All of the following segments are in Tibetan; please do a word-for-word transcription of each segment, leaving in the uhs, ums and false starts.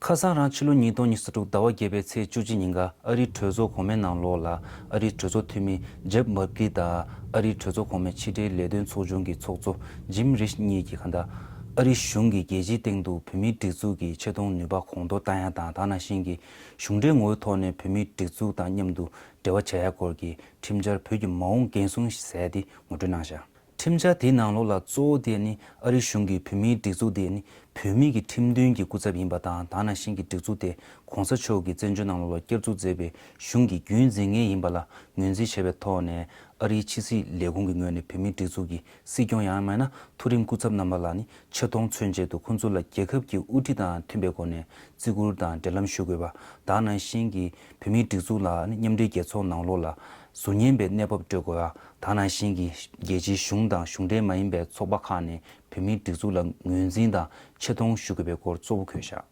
ཁ་སང་རང་ཕྱི་ལོ་ཉིས་སྟོང་ཉི་ཤུ་རྩ་དྲུག་ཟླ་བ་བརྒྱད་པའི་ཚེས་བཅུ་གཅིག་ཉིན་ཀ་ཨ་རིའི་གྲོས་ཚོགས་གོང་མའི་ནང་ལོགས་ལ་ཨ་རིའི་གྲོས་ཚོགས་འཐུས་མི་ཇེབ་མར་ཀི་དང་ཨ་རིའི་གྲོས་ཚོགས་གོང་མའི་ཕྱི་འབྲེལ་ལས་དོན་ཚོགས་ཆུང་གི་ཚོགས་གཙོ་ཇིམ་རིཤ་གཉིས་ཀྱིས་གང་ལྟར་ཨ་རིའི་གཞུང་གིས་རྒྱལ་སྤྱིའི་སྟེང་དུ་བོད་མིའི་སྒྲིག་འཛུགས་ཀྱི་ཆེ་མཐོང་ནུས་པ་གོང་མཐོར་བཏང་ཡ་དང་དེ་ནང་བཞིན་གྱི་གཞུང་འབྲེལ་ངོ་བོའི་ཐོག་ནས་བོད་མིའི་སྒྲིག་འཛུགས་དང་མཉམ་དུ་འབྲེལ་བ་བྱེད་ཡ་སྐོར་གྱི་ཁྲིམས་འཆར་བོད་ཀྱི་མ་འོངས་འགན་སྲུང་ཟེར་ཡ་དེ་ངོ་སྤྲོད་གནང་བཞག་ཁྲིམས་འཆར་དེའི་ནང་ལོགས་ལ་གཙོ་བོ་དེ་ནི་ཨ་རིའི་གཞུང་གིས་བོད་མིའི་སྒྲིག་འཛུགས་དེ་ནི་བོད་མི་གི་ཁྲིམས་མཐུན་གྱི་སྐུ་ཚབ་ཡིན་པ་དང་དེ་ནང་བཞིན་གྱི་སྒྲིག་འཛུགས་དེ་གོང་ས་མཆོག་གི་བཙན་བྱོལ་ནང་ལོགས་ལ་བསྐྱར་འཛུགས་མཛད་པའི་གཞུང་གི་རྒྱུན་འཛིན་མཁན་ཡིན་པ་ལ་ངོས་འཛིན་བྱས་པའི་ཐོག་ནས་ཨ་རིའི་ཕྱི་སྲིད་ལས་ཁུངས་ཀྱི་ངོས་ནས་བོད་མིའི་སྒྲིག་འཛུགས་ཀྱི་སྲིད་སྐྱོང་ཡང་མིན་ན་མཐོ་རིམ་སྐུ་ཚབ་རྣམ་པ་ལ་ནི་ཆེ་མཐོང་མཚོན་ཆེད་དུ་ཁོང་ཚོ་ལ་རྒྱལ་ཁབ་ཀྱི་དབུ་ཁྲིད་དང་མཐུན་པའི་སྒོ་ནས་བརྩི་བཀུར་དང་འབྲེལ་ལམ་ཞུ་དགོས་པ། དེ་ནང་བཞིན་གྱི་བོད་མིའི་སྒྲིག་འཛུགས་ལ་ནི་མཉམ་འབྲེལ་རྒྱལ་ཚོགས་ནང་ལོགས་ལ་གཟུགས་བརྙན་པའི་གནས་བབ་སྤྲོད་དགོས་པ། དེ་ནང་བཞིན་གྱི་རྒྱལ་སྤྱིའི་གཞུང་དང་གཞུང་འབྲེལ་མ་ཡིན་པའི་ཚོགས་པ་ཁག་ནས་བོད་མིའི་སྒྲིག་འཛུགས་ལ་ངོས་འཛིན་དང་ཆེ་མཐོང་ཞུ་དགོས་པའི་སྐོར་གཙོ་བོ་འཁོད་བཞག་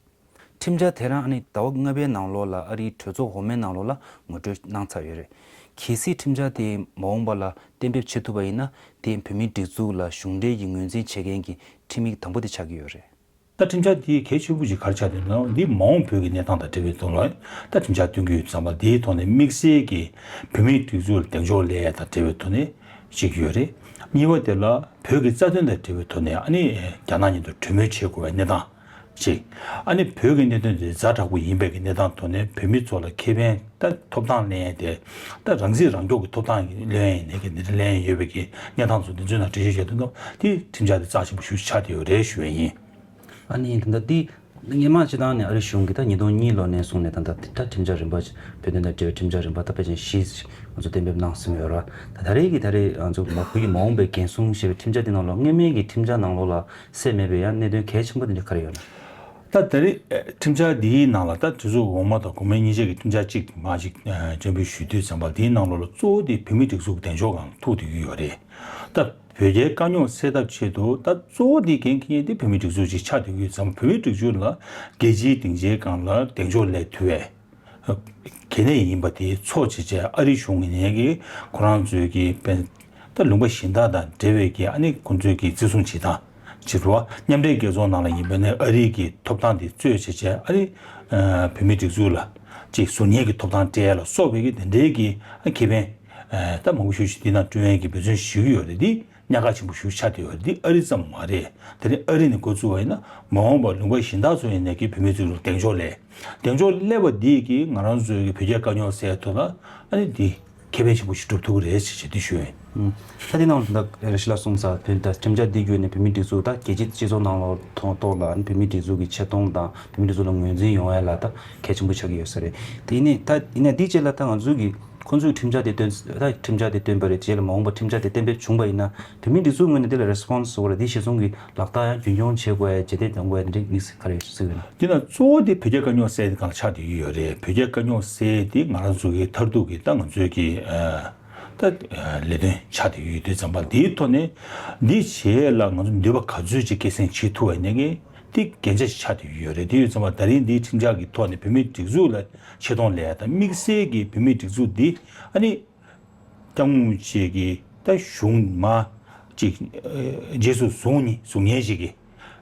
ཁྲིམས་འཆར་དེ་རང་ཨ་ནི་ཟླ་བ་ལྔ་པའི་ནང་ལོགས་ལ་ཨ་རིའི་གྲོས་ཚོགས་འོག་མའི་ནང་ལོགས་ལ་ངོ་སྤྲོད་གནང་ཚར་ཡོད་རེད། གལ་སྲིད་ཁྲིམས་འཆར་དེ་མ་འོངས་པ་ལ་གཏན་འབེབས་བྱེད་ཐུབ་པ་ཡིན་ན་དེ་བོད་མིའི་སྒྲིག་འཛུགས་ལ་གཞུང་འབྲེལ་གྱི་ངོས་འཛིན་བྱེད་མཁན་གྱི་ཁྲིམས་ཡིག་དང་པོ་དེ་ཆགས་ཀྱི་ཡོད་རེད། ད་ཁྲིམས་འཆར་འདི་གལ་ཆེན་པོ་ཞིག་ག་རེ་ཆགས་འདུག་ན། འདི་མ་འོངས་བོད་ཀྱི་གནས་སྟངས་དང་འབྲེལ་བའི་ཐོག་ལ་ད་ཁྲིམས་འཆར་བཏོན་གྱི་ཡོད་ཙང་པ། འདིའི་ཐོག་ནས་དམིགས་བསལ་གྱི་བོད་མིའི་སྒྲིག་འཛུགས་ལ་གདེང་འཇོག་སླེབས་ཡ་དང་འབྲེལ་བའི་ཐོག་ནས་ཞིག་ཡོད་རེད། གཉིས་པ་དེ་ལ་བོད་ཀྱི་རྩ་དོན་དང་འབྲེལ་བའི་ཐོག་ནས་ཨ་ནི་རྒྱ་ནག་མཉམ་དུ་གྲོས་མོལ་བྱེད་དགོས་པའི་གནས་སྟངས་ཅིག་ཨ་ནི་བོད་ཀྱི་གནད་དོན་དེ་ཛ་དྲག་པོ་ཡིན་པའི་གི་གནས་སྟངས་ཐོག་ནས་བོད་མི་ཚོ་ལ་ཁེ་ཕན་ད་ཐོབ་ཐང་ལེན་ཡ་དེ་ད་རང་སྲིད་རང་སྐྱོང་གི་ཐོབ་ཐང་ལེན་ཡ་ནས་གི་འདི་འདྲ་ལེན་ཡ་ཡོད་པའི་གི་གནས་སྟངས་ཚོ་འདི་ཚོའི་ནང་འགྲེལ་བཤད་བྱས་དུས་ན་དེ་ཁྲིམས་འཆར་དེ་རྩ་ཆེན་པོ་ཞེ་པོ་ཆགས་བསྡད་ཡོད་རེད་ཞུ་ཡ་ཡིན། ཨ་ནི་ད་ལྟ་འདི་སྔོན་མ་སྤྱི་བཏང་ནས་ཨ་རི་གཞུང་གིས་ད་ཉིས་སྟོང་གཉིས་ལོ་ནས་བཟུང་ནས་ད་ལྟ་ད་ཁྲིམས་འཆར་རིམ་པ་བོད་དོན་དང་འབྲེལ་བའི་ཁྲིམས་འཆར་རིམ་པ་ད་ཕལ་ཆེར་བཞི་ང་ཚོ་གཏན་འབེབས་གནང་ཟིན་ཡོད་ར། ད་ད་རེས་ཀྱི་ད་རེས་ང་ཚོ་མ་བོད་ཀྱི་མ་འོངས་པའི་འགན་སྲུང་ཞེས་པའི་ཁྲིམས་འཆར་འདི་ནང་ལོགས་སྔོན་མའི་གི་ཁྲིམས་འཆར་ནང་ལོགས་ལ་གསལ་མེད་པའི་ཡང་གནད་དོན་གལ་ཆེན་པོ་འདི་འདྲ་ག་རེ་ཡོད་ན། ད་ད་རེས་ཁྲིམས་འཆར་འདིའི་ནང་ལ་ད་གྲོས་ཚོགས་འོག་མ་དང་གོང་མའི་སྔོན་ཆད་ཀྱི་ཁྲིམས་འཆར་གཅིག་མ་གཅིག་སྤྱན་འབུལ་ཞུ་དུས་ཙམ་པ་འདིའི་ནང་ལོགས་ལ་གཙོ་བོ་དེ་བོད་མིའི་སྒྲིག་འཛུགས་གདེང་འཇོག་སྒང་ཐུག་བསྡད་ཀྱི་ཡོད་རེད། ད་བོད་རྒྱའི་དཀའ་རྙོག་སེལ་ཐབས་ཆེད་དུ་ད་གཙོ་བོ་དེ་འགན་འཁྱེར་མཁན་དེ་བོད་མིའི་སྒྲིག་འཛུགས་ཅིག་ཆགས་བསྡད་ཀྱི་ཡོད་ཙང་བོད་མིའི་སྒྲིག་འཛུགས་ལ་རྒྱལ་སྤྱིའི་སྡིངས་ཆའི་སྒང་ལ་གདེང་འཇོག་སླེབས་ཐུབ་པའི་གལ་གནད་ཡིན་པ་དེ་ཚོར་བྱས་བྱས་ཨ་རི་གཞུང་གི་ནས་ཀྱི་ཁོ་རང་ཚོའི་གི་དཔེ་ད་ལུང་པ་གཞན་དག་དང་འབྲེལ་བའི་གི་ཨ་ནི་ཁོང་ཚོའི་གི་བརྩི་སྲུང་བྱེད་སྟངས་བྱེད་རུ་བ་མཉམ་འབྲེལ་རྒྱལ་ཚོགས་ནང་ལ་ཡིན་པ་ནས་ཨ་རི་གི་ཐོབ་ཐང་དེ་རྩོད་བྱས་བྱས་ཨ་རི་བོད་མིའི་སྒྲིག་འཛུགས་ལ་ཅིག་གཟུགས་བརྙན་གྱི་ཐོབ་ཐང་སྤྲད་ཡ་ལ་སོགས་པའི་གི་དེ་འདྲའི་གི་ཨ་ཁེ་ཕན་ད་མང་པོ་ཞིག་ཞིག་འདི་ནང་བསྐྲུན་ཡས་ཀྱི་འབད་བརྩོན་ཞུ་གི་ཡོད་རེད། འདི་གནད་འགག་ཆེན་པོ་ཞིག་ཆགས་བསྡད་ཡོད་རེད། འདི་ཨ་རི་ཙམ་མ་རེད། དེ་རིང་ཨ་རི་ནས་འགོ་བཙུགས་པ་ཡིན་ན་མ་འོངས་པར་ལུང་པ་གཞན་དག་ཚོ་ཡིན་ནས་ཀྱི་བོད་མི་ཚོའི་གདེང་འཇོག་སླེབས་གདེང་འཇོག་སླེབས་པ་འདི་གིས་ང་རང་ཚོའི་གི་བོད་རྒྱའི་དཀའ་རྙོག་སེལ་ཐུབ་ན་ཨ་ནི་འདི་ཁེ་ཕན་ཆེན་པོ་ཞིག་སྒྲུབ་ཐུབ་ཀྱི་རེད་ཞེས་བྱས་འདི་ཞུ་ཡིན། ད་དེ་ནང་ད་ཞི་ལ་གསུངས་ས་བོད་ད་ཁྲིམས་འཆར་འདི་བརྒྱུད་ནས་བོད་མིའི་སྒྲིག་འཛུགས་ད་རྒྱལ་སྤྱིའི་སྤྱི་ཚོགས་ནང་ལོགས་ཐོག་ཐོག་ལ་བོད་མིའི་སྒྲིག་འཛུགས་ཀྱི་ཆེ་མཐོང་དང་བོད་མིའི་སྒྲིག་འཛུགས་ལ་ངོས་འཛིན་ཡོང་ཡ་ལ་ད་གལ་ཆེན་པོ་ཆགས་ཀྱི་ཡོད་ས་རེད། དེ་ཡིན་ནའི་ད་ཡིན་ན་འདི་རྗེས་ལ་ད་ང་ཚོའི་གི་ཁོང་ཚོས་ཁྲིམས་འཆར་དེ་བཏོན་ད་ཁྲིམས་འཆར་དེ་བཏོན་པ་རེད། རྗེས་ལ་མ་འོངས་པ་ཁྲིམས་འཆར་དེ་གཏན་འབེབས་བྱུང་བ་ཡིན་ན་བོད་མིའི་སྒྲིག་འཛུགས་ངོས་ནས་དེ་ལ་རེ་སི་པོན་སི་ཟེར་བ་རེད། དེ་གཞི་བཟུང་གི་ལག་བསྟར་ཡང་རྒྱུན་འཁྱོངས་བྱེད་དགོས་ཡ་རྗེས་འདེད་གཏོང་དགོས་ཡ་དེ་འདྲའི་དམིགས་བསལ་ག་རེ་ཡོད་ཟེར་གི་ན། དེ་ན་གཙོ་བོ་དེ་བོད་རྒྱ་དཀའ་རྙོག་སེལ་དེ་གང་ལ་ཆགས་བསྡད་ཀྱི་ཡོད་རེད། བོད་རྒྱ་དཀའ་རྙོག་སེལ་དེ་ང་རང་ཚོ་གི་མཐར་ཐུག་གི་ད་ང་ཚོའི་གི་ད་ལས་དོན་ཆགས་བསྡད་ཀྱི་ཡོད་དུས་ཙམ་པ་འདིའི་ཐོག་ནས་འདི་བྱེད་ཡས་ལ་ང་ཚོ་ནུས་པ་ག་ཚོད་ཅིག་སྐྱེད་སྲིང་བྱེད་ཐུབ་པ་ཡིན་ན་གི་དེ་གན་རྒྱ་ཞིག་ཆགས་བསྡད་ཀྱི་ཡོད་རེད། དེ་ཡོད་ཙམ་པ་ད་རིང་འདིའི་ཁྲིམས་འཆར་གི་ཐོག་ནས་བོད་མིའི་སྒྲིག་འཛུགས་ལ་ཆེ་མཐོང་སླེབས་ཡ་དང་དམིགས་བསལ་གྱི་བོད་མིའི་སྒྲིག་འཛུགས་འདི་ཨ་ནི་སྐྱབས་མགོན་རིན་པོ་ཆེ་གིས་ད་གཞུང་མ་ཅིག་རྗེས་སུ་བཟུང་ནི་བཟུང་མཁན་ཞིག་གིས་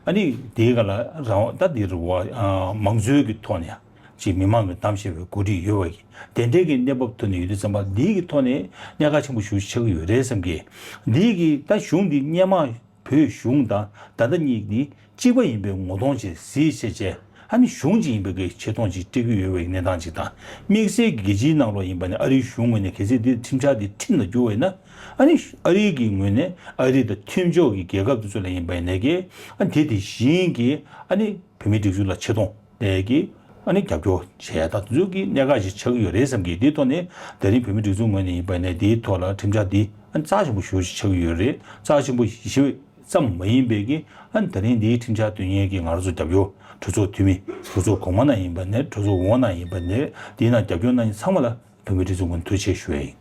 ཨ་ནི་དེའི་སྒང་ལ་རང་ད་འདི་རུ་བ་མང་གཙོའི་གི་ཐོག་ནས་ཅིག་མི་མང་གིས་བདམས་བཞག་པའི་འགོ་ཁྲིད་ཡོད་པ་གི་དེ་འདྲའི་གི་གནས་བབ་ཐོག་ནས་ཡོད་དུས་ཙམ་པ་འདིའི་གི་ཐོག་ནས་གནད་འགག་ཆེན་པོ་ཞེ་པོ་ཆགས་ཀྱི་ཡོད་རེད་བསམ་གི། འདིའི་གི་ད་གཞུང་འདི་སྔོན་མ་བོད་གཞུང་དང་ད་ལྟ་གཉིས་ནི་གཅིག་པ་ཡིན་པའི་ངོ་གདོང་ཅིག་གཟིགས་བྱས་བྱས་ཨ་ནི་གཞུང་གཅིག་ཡིན་པའི་གི་ཆེ་མཐོང་ཅིག་སྤྲད་ཀྱི་ཡོད་པའི་གནས་སྟངས་ཅིག་དང་། དམིགས་བསལ་གྱི་རྒྱལ་སྤྱིའི་ནང་ལོགས་ཡིན་པ་ནི་ཨ་རིའི་གཞུང་ངོས་ནས་གལ་སྲིད་འདི་ཁྲིམས་འཆར་འདི་ཁྲིམས་ལ་བསྒྱུར་བ་ཡིན་ན་ཨ་ནི་ཨ་རིའི་གི་ངོས་ནས་ཨ་རི་དང་མཐུན་ཕྱོགས་ཀྱི་རྒྱལ་ཁབ་དེ་ཚོ་ལ་ཡིན་པ་ཡིན་ནའི་གི་ཨ་ནི་དེ་དེ་བཞིན་གྱི་ཨ་ནི་བོད་མིའི་སྒྲིག་འཛུགས་ལ་ཆེ་མཐོང་ནས་གི་ཨ་ནི་རྒྱབ་སྐྱོར་བྱེད་ཡ་དང་དེ་ཚོ་གི་གནད་འགག་ཅིག་ཆགས་ཀྱི་ཡོད་རེད་བསམ་གི། དེའི་ཐོག་ནས་ད་རིང་བོད་མིའི་སྒྲིག་འཛུགས་ངོས་ནས་ཡིན་པ་ཡིན་ནའི་དེའི་ཐོག་ལ་ཁྲིམས་འཆར་འདི་ཨ་ནི་རྩ་ཆེན་པོ་ཞེ་པོ་ཅིག་ཆགས་ཀྱི་ཡོད་རེད། རྩ་ཆེན་པོ་ཞེ་པོ་ཙམ་མ་ཡིན་པའི་གི་ཨ་ནི་ད་རིང་འདིའི་ཁྲིམས་འཆར་བཏོན་མཁན་གྱི་ང་རང་ཚོ་རྒྱབ་སྐྱོར་གྲོས་ཚོགས་འཐུས་མི་གྲོས་ཚོགས་གོང་མ་ནང་ཡིན་པ་ནས་གྲོས་ཚོགས་འོག་ནང་ཡིན་པ་ནས་དེའི་ནང་རྒྱབ་སྐྱོར་གནང་མཁན་ཚང་མ་ལ་བོད་མིའི་སྒྲིག་འཛུགས་ངོས་ནས་ཐུགས་རྗེ་ཆེ་ཞུ་ཡ་ཡིན།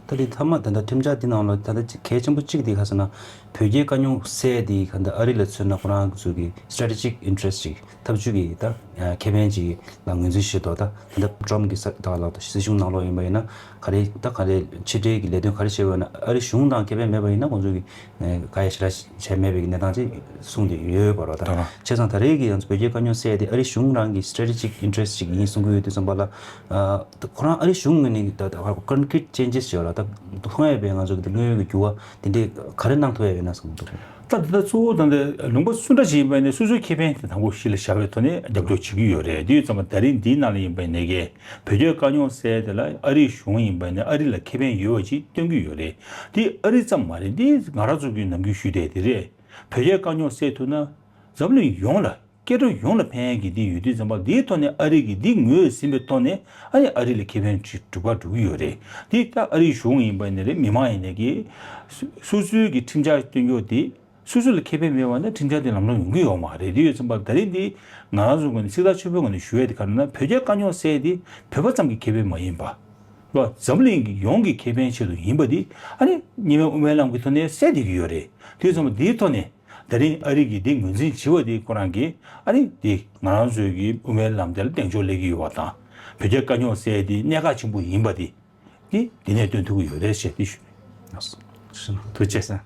ད་དེ་མཐའ་མ་ད་ལྟ་ཁྲིམས་འཆར་འདི་ནང་ལ་ད་ལྟ་གལ་ཆེན་པོ་གཅིག་དེ་ག་ཟེར་ན་བོད་རྒྱའི་དཀའ་རྙོག་སེལ་དེ་ག་ད་ཨ་རི་ལ་མཚོན་ན་ཁོ་རང་ཚོ་གི་སི་ཊེ་རེ་ཊི་ཇིག་ཨིན་ཊེ་རེ་སི་ཊི་ཅིག་ཐབས་ཇུས་ཀྱི་ད་ ཁེ་ཕན་ཅིག་ལ་ངོས་འཛིན་བྱེད་དོ། ད་ད་ལྟ་ཀྲམ་གྱི་ས་ད་ལ་སྲིད་གཞུང་ནང་ལོགས་ཡིན་པ་ཡིན་ན་ག་རེ་ད་ག་རེ་ཕྱི་འབྲེལ་གྱི་ལས་དོན་ག་རེ་བྱེད་དགོས་ན་ཨ་རི་གཞུང་དང་ཁེ་ཕན་མེད་པ་ཡིན་ན་ཁོང་ཚོ་གི་ག་ཡ་ཞེ་དྲག་བྱས་མེད་པའི་གནས་སྟངས་ཅིག་གསུངས་ཏེ་ཡོད་པ་རོ། ད་ད་བྱས་ཙང་ད་རེས་ཀྱི་ཡང་བོད་རྒྱའི་དཀའ་རྙོག་སེལ་ཏེ་ཨ་རི་གཞུང་རང་གི་strategic interest་ཅིག་ཡིན་གསུང་གི་ཡོད་དུས་ཙམ་པ་ལ་ཁོ་རང་ཨ་རི་གཞུང་ངོས་ནས་ད་ད་concrete changes་བྱས་ལ་ད་མཐོང་ཡ་པའི་ང་ཚོ་གི་དངོས་ཡོད་ཀྱི་འགྱུར་བ་དེ་འདྲས་ག་རེ་གནང་ཐུབ་ཡ་ཡོད་ན་བསམ་གྱི་འདུག་ད་ད་ལྟ་གཙོ་བོ་ད་ལྟ་ལུང་པ་སུ་འདྲ་ཞིག་ཡིན་པ་ཡིན་ན་སོ་སོའི་ཁེ་ཕན་དེ་དང་པོ་གཞི་ལ་བཞག་པའི་ཐོག་ནས་རྒྱབ་སྐྱོར་བྱེད་ཀྱི་ཡོད་རེད། དེ་ཡོད་ཙམ་པ་ད་རིང་འདིའི་ནང་ལ་ཡིན་པ་ཡིན་ནའི་གི་བོད་རྒྱའི་དཀའ་རྙོག་སེལ་དེ་ལ་ཨ་རིའི་གཞུང་ཡིན་པ་ཡིན་ན་ཨ་རི་ལ་ཁེ་ཕན་ཡོད་པ་ཅིག་སྟོན་གྱི་ཡོད་རེད། དེ་ཨ་རི་ཙམ་མ་རེད། འདི་ང་རང་ཚོ་གི་ནམ་རྒྱུན་ཞུས་བསྡད་དེ་རེད། བོད་རྒྱའི་དཀའ་རྙོག་སེལ་ཐུབ་ན་འཛམ་གླིང་ཡོངས་ལ་སྐྱེ་འགྲོ་ཡོངས་ལ་ཕན་ཡག་གི་འདི་ཡོད་དུས་ཙམ་པ་འདིའི་ཐོག་ནས་ཨ་རི་གི་འདི་ངོས་ཟིན་པའི་ཐོག་ནས་ཨ་ནི་ཨ་རི་ལ་ཁེ་ཕན་ཅིག་འགྲུབ་པ་འགྲོ་གི་ཡོད་རེད། འདི་ད་ཨ་རིའི་གཞུང་ཡིན་པ་ཡིན་ན་རེད། མི་མང་ཡིན་ནའི་གི་སོ་སོའི་གི་ཁྲིམས་འཆར་སྟོན་རྒྱུ་དེ་སོ་སོ་ལ་ཁེ་ཕན་མེད་པ་ན་ཁྲིམས་འཆར་དེ་ལམ་ལྷོང་ཡོང་གི་ཡོད་མ་རེད། དེ་ཡོད་ཙམ་པ་ད་རེས་འདི་ང་རང་ཚོ་ངོས་ནས་ཚིག་ཐག་ཆོད་པོའི་ངོས་ནས་ཞུ་ཡས་དེ་ག་རེ་ན་བོད་རྒྱའི་དཀའ་རྙོག་སེལ་དེ་བོད་པ་ཙམ་གྱི་ཁེ་ཕན་མ་ཡིན་པ། ལོ་འཛམ་གླིང་གི་ཡོངས་ཀྱི་ཁེ་ཕན་ཆེད་དུ་ཡིན་པ་འདི་ཨ་ནི་གཉིས་སྨན་དབུ་མའི་ལམ་གྱི་ཐོག་ནས་གསལ་བསྡད་ཀྱི་ཡོད་རེད། དེ་ཡོད་ཙམ་པ་འདིའི་ཐོག་ནས་ད་རིང་ཨ་རི་གིས་འདི་ངོས་འཛིན་བྱས་པ་འདི་ཁོ་རང་གིས་ཨ་ནི་འདི་ང་རང་ཚོའི་གི་དབུ་མའི་ལམ་དེ་ལ་གདེང་འཇོག་སླེབས་ཀྱི་ཡོད་པ་དང་བོད་རྒྱའི་དཀའ་རྙོག་སེལ་དེ་གནད་འགག་ཆེན་པོ་ཡིན་པ་འདི་འདི་འདི་ནས་སྟོན་ཐུབ་ཀྱི་ཡོད་རེད་ཞེས་འདི་ཞུ། ཐུགས་རྗེ་ཆེ།